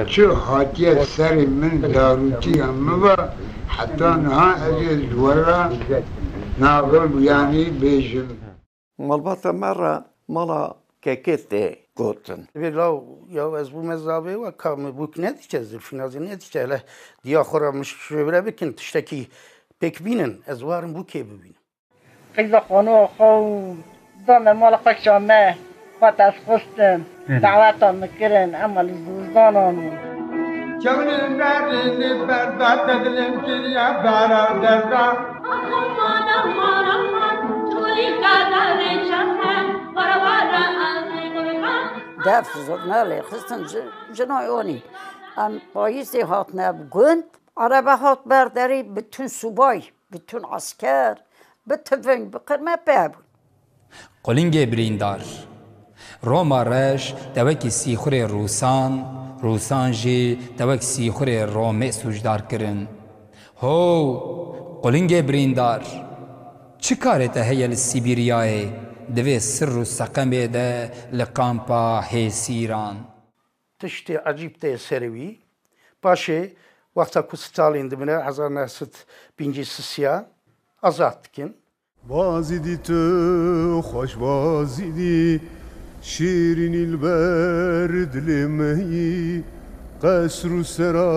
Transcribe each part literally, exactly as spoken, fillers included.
Çi hatiye serê min, zarûtiya min ve heta niha ez ê ji we re navê, yanî bêjim. Malbata me re mala kekê tê gotin. Vê law, ya ez bûme zavê we, ka min bûk nediçe, zilfîna zî nediçe. Hele diya xwe re mişvire bikin, tiştekî pêk bînin, ez warim bûkê bibînim. Qîza xanû xwe û da me mala xwe şame, xwe ez xwestim, daweta min kirin, ema li zivistan anî. Çewlê nerînî berda te dilim kiriya dara derda. Def zurna lê xistin ji, jina yonî. Em payîzê hatine bi gund, erebe hat berderî, bütün subay, bütün asker, bi tiving, bi qirme pê bûn. Qulingê birîndar. Roma reş tewekî sîxurê rûsan, rûsan jî tewek sîxurê Romê sûcdar kirin. Ho, qulingê birîndar! Çi karê te heye li Sîbîryayê, di vê sir û seqemê de li kampa hêsîran? Tiştê ecîb tê serê wî. Paşê, wexta ku Stalin dimire, hezar neh sed pêncî sisiya azad dikin. Bazîdî tu xweş bazîdî, şîrînî li ber dilê me yî, qesr û sera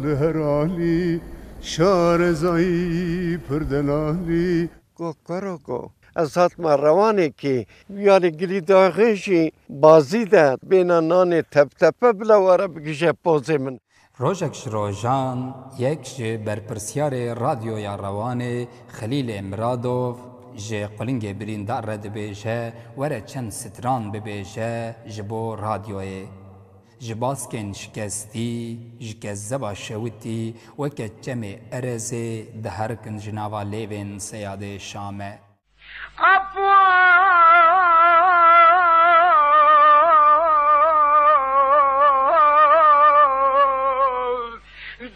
li her alî, şarezayî pir delalî. Go karo go, ez hatma rewanekî, yanî gilî daxê jî bazî de bêna nanê teptepe bila were bigije pozê min. Rojek ji rojan yek ji berpirsyarê Radyoya Rewanê Xelîlê Miradov ji Qulingê Birîndar re dibêje, were çend stran bibêje ji bo radyoyê. Ji baskên şikestî, ji kezzeba şewitî weke çemê erezê diherikin ji nava lêvên Seyadê Şame. Apo!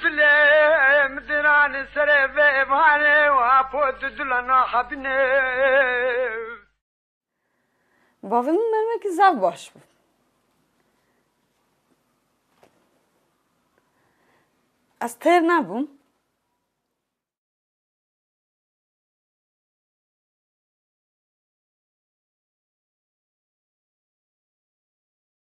Dilê min diran serê vê vanê û apo di dila nahebine. Bavê min mermekî zaf baş bû. Ez têr nebûm.